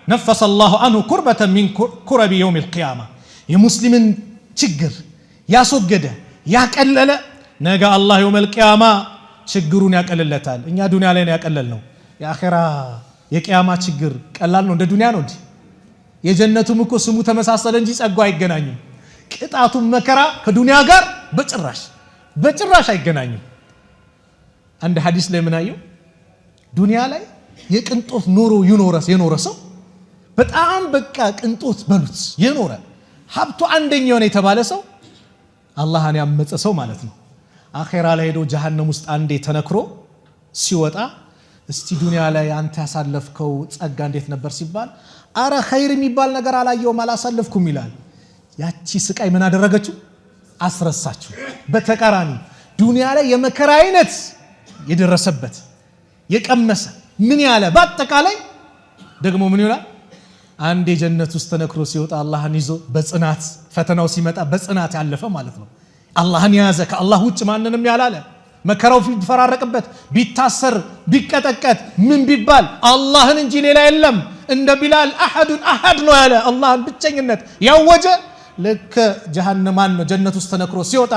[SPEAKER 1] نفس الله عنه كربة من كرب يوم القيامة። የሙስሊምን ችግር ያስወገደ ያቀለለ ነገ አላህ يوم القيامة ችግሩን ያቀልለታል። እኛ ዱንያ ላይ ነው ያቀለል ነው። የአኼራ የቅያማ ችግር ቀላል ነው? እንደ ዱንያ ነው እንዲ? የጀነቱም እኮ ስሙ ተመሳሰለ እንጂ ጸጋው አይገናኝም። ቅጣቱም መከራ ከዱንያ ጋር በጭራሽ በጭራሽ አይገናኝም። አንድ ሐዲስ ላይ ምናየው ዱንያ ላይ የቅንጦት ኑሮ የኖረ ሰው በጣም በቃ ቅንጦት በሉት የኖረ ሀብቱ አንደኛ የሆነ የተባለ ሰው አላህን ያመፀ ሰው ማለት ነው። አኼራ ላይ ሄዶ ጀሃነም ውስጥ አንዴ ተነክሮ ሲወጣ እስቲ ዱንያ ላይ አንተ ያሳለፍከው ጸጋ እንዴት ነበር ሲባል አረ ኸይር የሚባል ነገር አላየውም አላሳለፍኩም ይላል። ያቺ ስቃይ ምን አደረገችው? አስረሳችው። በተቃራኒ ዱንያ ላይ የመከራ አይነት የደረሰበት የቀመሰ ምን ያለ በአጠቃላይ ደግሞ ምን ይሆናል? አንድ የጀነት ውስጥ ተነክሮ ሲወጣ አላህን ይዞ በጽናት ፈተናው ሲመጣ በጽናት ያለፈ ማለት ነው። አላህን የያዘ ከአላህ ውጭ ማንንም ያላለ መከራው ቢፈራረቅበት ቢታሰር ቢቀጠቀጥ ምን ቢባል አላህን እንጂ ሌላ የለም እንደ ቢላል أحد أحد ነው ያለ አላህን ብቸኝነት ያወጀ ልክ ጀሃነማን ነው ጀነት ውስጥ ተነክሮ ሲወጣ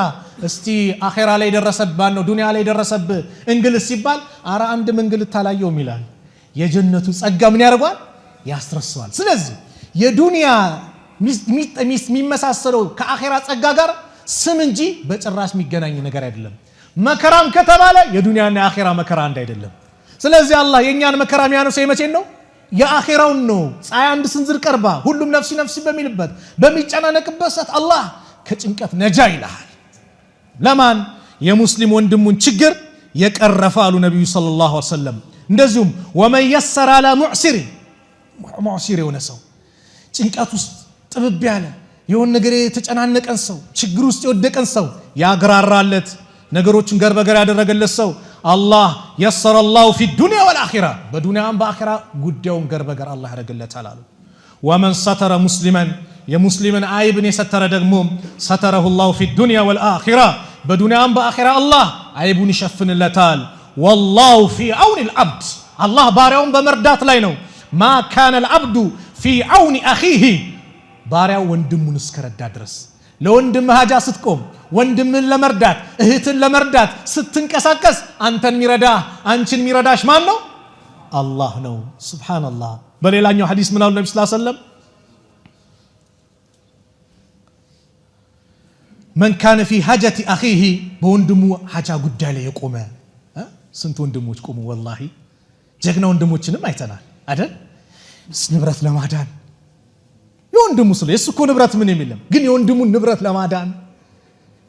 [SPEAKER 1] እስቲ አኼራ ላይ ደረሰብህ ነው ዱንያ ላይ ደረሰብህ እንግልት ሲባል አረ አንድም እንግልት አላየውም ይላል። የጀነቱ ጸጋ ምን ያደርጓል? ያስረሳዋል። ስለዚህ የዱንያ የሚመሳሰለው ከአኼራ ጸጋ ጋር ስም እንጂ በጭራሽ የሚገናኝ ነገር አይደለም። መከራም ከተባለ የዱንያና የአኼራ መከራ አንድ አይደለም። ስለዚህ አላህ የእኛን መከራ የሚያነሳው የመቼን ነው? የአኼራውን ነው። ፀሐይ አንድ ስንዝር ቀርባ ሁሉም ነፍሲ ነፍሲ በሚልበት በሚጨናነቅበት ሰዓት አላህ ከጭንቀት ነጃ ይልሃል። ለማን? የሙስሊም ወንድሙን ችግር የቀረፈ አሉ ነቢዩ صلى الله عليه وسلم። እንደዚሁም ومن يسر على معسر፣ معسر የሆነ ሰው ጭንቀት ውስጥ ጥብብ ያለ የሆነ ነገር የተጨናነቀን ሰው ችግር ውስጥ የወደቀን ሰው ያግራራለት ነገሮችን ገር በገር ያደረገለት ሰው አላህ يسر الله في الدنيا والآخرة በዱንያም በአኺራ ጉዳዩን ገር በገር አላህ ያደርግለታል አሉ። ومن ستر مسلما የሙስሊምን አይብን የሰተረ ደግሞ ستره الله في الدنيا والآخرة በዱንያም በአኺራ አላህ አይቡን ይሸፍንለታል። والله في عون العبد አላህ ባሪያውን በመርዳት ላይ ነው። ما كان العبد في عون أخيه ባሪያው ወንድሙን እስከረዳ ድረስ ለወንድም ሀጃ ስትቆም ወንድምን ለመርዳት እህትን ለመርዳት ስትንቀሳቀስ አንተን የሚረዳ አንቺን የሚረዳሽ ማን ነው? አላህ ነው። سبحان الله። በሌላኛው ሐዲስ ምን አሉ ነቢ ስ ሰለም من كان في حاجة أخيه በወንድሙ ሀጃ ጉዳይ ላይ የቆመ። ስንት ወንድሞች ቆሙ። والله ጀግና ወንድሞችንም አይተናል አይደል? ንብረት ለማዳን የወንድሙ ስለ የእሱ እኮ ንብረት ምን የሚልም ግን የወንድሙን ንብረት ለማዳን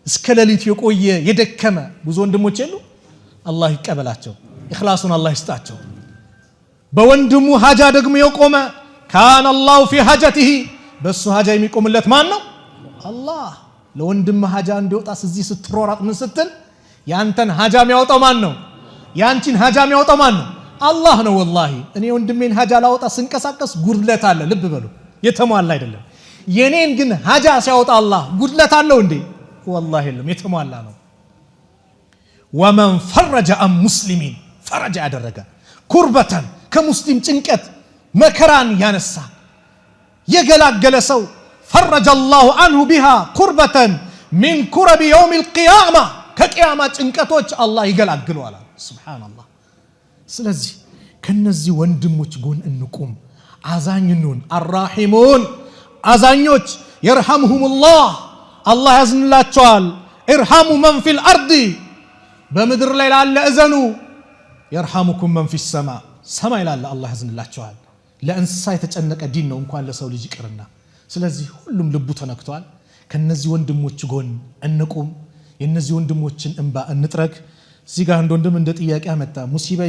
[SPEAKER 1] እስከ ሌሊቱ የቆየ የደከመ ብዙ ወንድሞች የሉ። አላህ ይቀበላቸው፣ ኢኽላሱን አላህ ይስጣቸው። በወንድሙ ሀጃ ደግሞ የቆመ كان الله في حاجته በእሱ ሀጃ የሚቆምለት ማን ነው? አላህ። ለወንድም ሀጃ እንዲወጣ እዚህ ስትሮራጥ ምን ስትል ያንተን ሀጃ የሚያወጣው ማን ነው? ያንቺን ሀጃ የሚያወጣው ማን ነው? አላህ ነው። والله እኔ ወንድሜን ሀጃ ላወጣ ስንቀሳቀስ ጉድለት አለ። ልብ በሉ፣ የተሟላ አይደለም። የኔን ግን ሀጃ ሲያወጣ አላህ ጉድለት አለው እንዴ? والله የለም፣ የተሟላ ነው። ومن فرج عن مسلم ፈረጃ ያደረገ كربة ከሙስሊም ጭንቀት መከራን ያነሳ የገላገለ ሰው فرج الله عنه بها كربة من كرب يوم القيامة ከቅያማ ጭንቀቶች አላህ ይገላግለዋል። سبحان الله። ስለዚህ ከነዚህ ወንድሞች ጎን እንቁም፣ አዛኝ እንሁን። الراحمون አዛኞች يرحمهم الله አላህ ያዝንላቸዋል። ارحموا من في الأرض በምድር ላይ ላለ እዘኑ፣ يرحمكم من في السماء ሰማይ ላለ አላህ ያዝንላቸዋል። ለእንስሳ የተጨነቀ ዲን ነው እንኳን ለሰው ልጅ ይቅርና። ስለዚህ ሁሉም ልቡ ተነክቷል። ከነዚህ ወንድሞች ጎን እንቁም፣ የነዚህ ወንድሞችን እንባ እንጥረግ። እዚህ ጋር አንድ ወንድም እንደ ጥያቄ አመጣ። ሙሲባ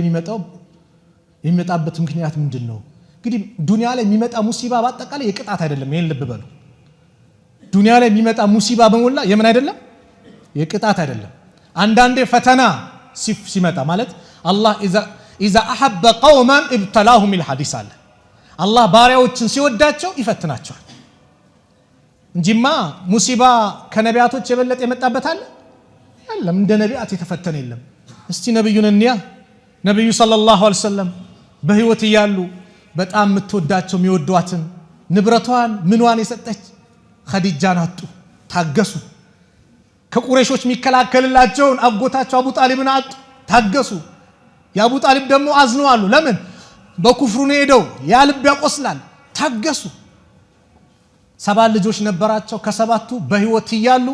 [SPEAKER 1] የሚመጣበት ምክንያት ምንድን ነው? እንግዲህ ዱንያ ላይ የሚመጣ ሙሲባ በአጠቃላይ የቅጣት አይደለም። ይህን ልብ በሉ። ዱንያ ላይ የሚመጣ ሙሲባ በሞላ የምን አይደለም? የቅጣት አይደለም። አንዳንዴ ፈተና ሲመጣ ማለት አላህ إذا أحب قوما ابتلاهم ሚል ሐዲስ አለ። አላህ ባሪያዎችን ሲወዳቸው ይፈትናቸዋል እንጂማ ሙሲባ ከነቢያቶች የበለጠ የመጣበት አለ? የለም። እንደ ነቢያት የተፈተነ የለም። እስቲ ነቢዩን እንያ። ነቢዩ صلى الله عليه وسلم በህይወት እያሉ በጣም የምትወዳቸው የሚወዷትን ንብረቷን ምንዋን የሰጠች ኸዲጃን አጡ። ታገሱ። ከቁረይሾች የሚከላከልላቸውን አጎታቸው አቡ ጣሊብን አጡ። ታገሱ። የአቡ ጣሊብ ደግሞ አዝነዋሉ። ለምን? በኩፍሩ ነው ሄደው፣ ያ ልብ ያቆስላል። ታገሱ። 7 ልጆች ነበራቸው። ከሰባቱ በህይወት እያሉ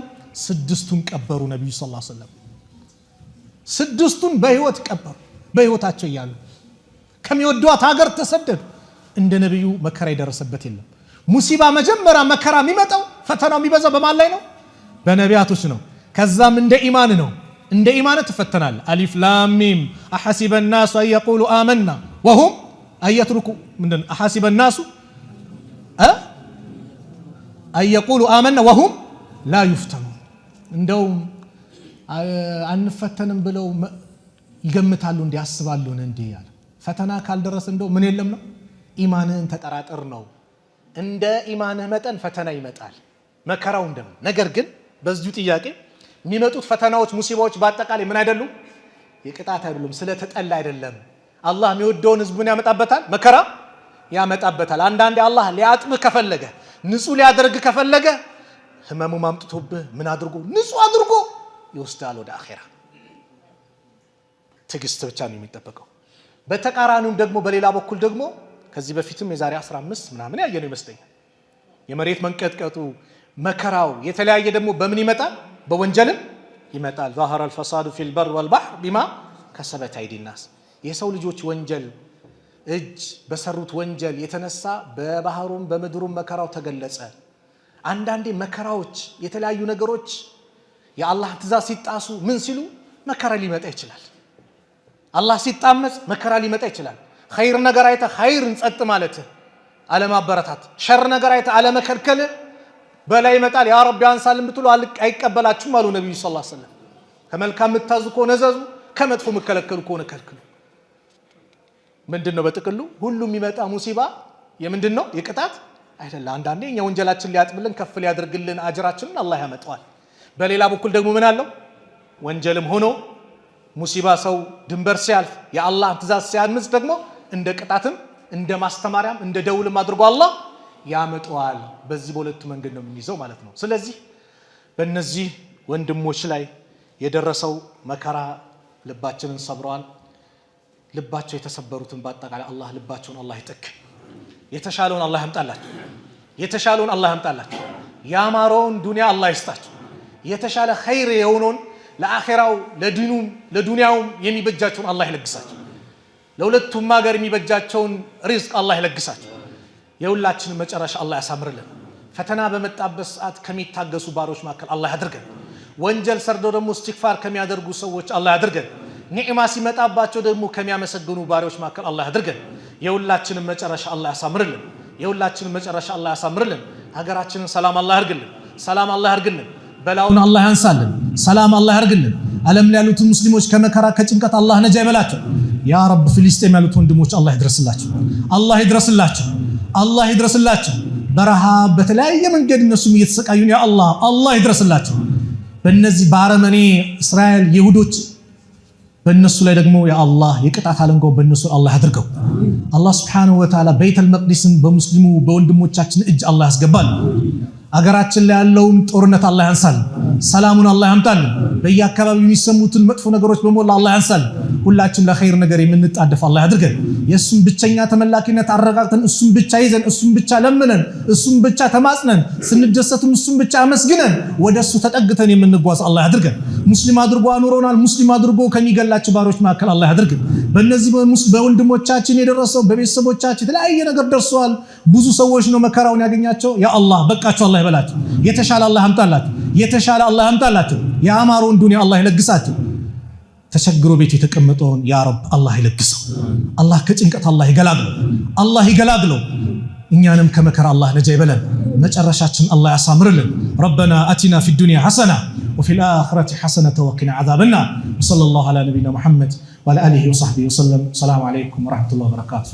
[SPEAKER 1] 6ቱን ቀበሩ። ነቢዩ صلى الله عليه وسلم 6ቱን በህይወት ቀበሩ። በህይወታቸው እያሉ ከሚወዷት ሀገር ተሰደዱ። እንደ ነቢዩ መከራ የደረሰበት የለም። ሙሲባ መጀመሪያ መከራ የሚመጣው ፈተናው የሚበዛው በማን ላይ ነው? በነቢያቶች ነው። ከዛም እንደ ኢማን ነው። እንደ ኢማን ትፈተናለህ። ألف لام ميم أحسب الناس أن يقولوا آمنا وهم أن يتركوا ምንድን ነው? أحسب الناس أن يقولوا آمنا وهم لا يفتنون። እንደውም አንፈተንም ብለው ይገምታሉ እንዲህ ያስባሉን እንዲህ ያለ ፈተና ካልደረሰ እንደው ምን የለም ነው። ኢማንህን ተጠራጠር ነው። እንደ ኢማንህ መጠን ፈተና ይመጣል፣ መከራው እንደምን። ነገር ግን በዚሁ ጥያቄ የሚመጡት ፈተናዎች ሙሲባዎች በአጠቃላይ ምን አይደሉም? የቅጣት አይደሉም። ስለተጠላ አይደለም። አላህ የሚወደውን ህዝቡን ያመጣበታል፣ መከራ ያመጣበታል። አንዳንዴ አላህ ሊያጥብህ ከፈለገ ንጹህ ሊያደርግ ከፈለገ ህመሙ ማምጥቶብህ ምን አድርጎ ንጹህ አድርጎ ይወስዳል ወደ አኼራ። ትዕግስት ብቻ ነው የሚጠበቀው። በተቃራኒውም ደግሞ በሌላ በኩል ደግሞ ከዚህ በፊትም የዛሬ 15 ምናምን ያየነው ይመስለኛል። የመሬት መንቀጥቀጡ መከራው የተለያየ ደግሞ በምን ይመጣል? በወንጀልም ይመጣል። ظهر الفساد في البر والبحر بما كسبت ايدي الناس። የሰው ልጆች ወንጀል እጅ በሰሩት ወንጀል የተነሳ በባህሩም በምድሩም መከራው ተገለጸ። አንዳንዴ መከራዎች የተለያዩ ነገሮች የአላህ ትእዛዝ ሲጣሱ ምን ሲሉ መከራ ሊመጣ ይችላል። አላህ ሲጣመጽ መከራ ሊመጣ ይችላል። ኸይር ነገር አይተህ ኸይርን ጸጥ ማለት አለማበረታት፣ ሸር ነገር አይተህ አለመከልከል በላይ ይመጣል። يا ربي አንሳልን ብትሉ አይቀበላችሁም አሉ ነቢዩ صلى الله عليه وسلم። ከመልካም የምታዙ ከሆነ እዘዙ፣ ከመጥፎ የምከለከሉ ከሆነ ከልክሉ። ምንድን ነው በጥቅሉ ሁሉም የሚመጣ ሙሲባ የምንድን ነው? የቅጣት አይደለም። አንዳንዴ እኛ ወንጀላችን ሊያጥብልን ከፍ ሊያደርግልን አጅራችንን አላህ ያመጣዋል። በሌላ በኩል ደግሞ ምን አለው? ወንጀልም ሆኖ ሙሲባ ሰው ድንበር ሲያልፍ የአላህን ትእዛዝ ሲያምፅ ደግሞ እንደ ቅጣትም እንደ ማስተማሪያም እንደ ደውልም አድርጎ አላህ ያመጣዋል። በዚህ በሁለቱ መንገድ ነው የምንይዘው ማለት ነው። ስለዚህ በእነዚህ ወንድሞች ላይ የደረሰው መከራ ልባችንን ሰብረዋል። ልባቸው የተሰበሩትን በአጠቃላይ አላህ ልባቸውን አላህ ይጠግን። የተሻለውን አላህ ያምጣላቸው። የተሻለውን አላህ ያምጣላቸው። ያማረውን ዱንያ አላህ ይስጣቸው። የተሻለ ኸይር የሆነውን ለአኼራው ለዲኑም ለዱንያውም የሚበጃቸውን አላህ ይለግሳቸው። ለሁለቱም ሀገር የሚበጃቸውን ሪዝቅ አላህ ይለግሳቸው። የሁላችንን መጨረሻ አላህ ያሳምርልን። ፈተና በመጣበት ሰዓት ከሚታገሱ ባሮች መካከል አላህ ያድርገን። ወንጀል ሰርተው ደግሞ እስትግፋር ከሚያደርጉ ሰዎች አላህ ያድርገን። ኒዕማ ሲመጣባቸው ደግሞ ከሚያመሰግኑ ባሪዎች መካከል አላህ ያድርገን። የሁላችንን መጨረሻ አላህ ያሳምርልን። የሁላችንን መጨረሻ አላህ ያሳምርልን። ሀገራችንን ሰላም አላህ ያርግልን። ሰላም አላህ ያርግልን። በላውን አላህ ያንሳልን። ሰላም አላህ ያርግልን። ዓለም ላይ ያሉትን ሙስሊሞች ከመከራ ከጭንቀት አላህ ነጃ ይበላቸው። ያ ረብ ፍልስጤም ያሉት ወንድሞች አላህ ይድረስላቸው። አላህ ይድረስላቸው። አላህ ይድረስላቸው። በረሃብ በተለያየ መንገድ እነሱም እየተሰቃዩን ያ አላህ አላህ ይድረስላቸው። በእነዚህ በአረመኔ እስራኤል ይሁዶች በእነሱ ላይ ደግሞ ያ አላህ የቅጣት አለንጋው በእነሱ አላህ ያድርገው። አላህ ስብሓነሁ ወተዓላ ቤተል መቅዲስን በሙስሊሙ በወንድሞቻችን እጅ አላህ ያስገባል። አገራችን ላይ ያለውን ጦርነት አላህ ያንሳል። ሰላሙን አላህ ያምጣልን። በየአካባቢው የሚሰሙትን መጥፎ ነገሮች በሞላ አላህ ያንሳል። ሁላችን ለኸይር ነገር የምንጣደፍ አላህ ያድርገን። የእሱን ብቸኛ ተመላኪነት አረጋግጠን እሱን ብቻ ይዘን እሱን ብቻ ለምነን እሱን ብቻ ተማጽነን ስንደሰትም እሱን ብቻ አመስግነን ወደ እሱ ተጠግተን የምንጓዝ አላህ ያድርገን። ሙስሊም አድርጎ አኑሮናል። ሙስሊም አድርጎ ከሚገላቸው ባሮች መካከል አላህ ያድርገን። በእነዚህ በወንድሞቻችን የደረሰው በቤተሰቦቻችን የተለያየ ነገር ደርሰዋል። ብዙ ሰዎች ነው መከራውን ያገኛቸው። ያ አላህ በቃቸው፣ አላህ ይበላቸው። የተሻለ አላህ ያምጣላቸው። የተሻለ አላህ ያምጣላቸው። የአማረውን ዱንያ አላህ ይለግሳቸው። ተቸግሮ ቤት የተቀመጠውን ያ ረብ አላህ ይለግሰው። አላህ ከጭንቀት አላህ ይገላግለው። አላህ ይገላግለው። እኛንም ከመከራ አላህ ነጃ ይበለን። መጨረሻችን አላህ ያሳምርልን። ረበና አቲና ፊ ዱንያ ሐሰና ወፊ ልአኺረቲ ሐሰነተ ወቂና ዐዛበ ናር። ወሰለላሁ ዐላ ነቢይና ሙሐመድ ወዐላ አሊሂ ወሰሕቢሂ ወሰለም። ሰላሙ ዐለይኩም ወረሕመቱላሂ ወበረካቱ።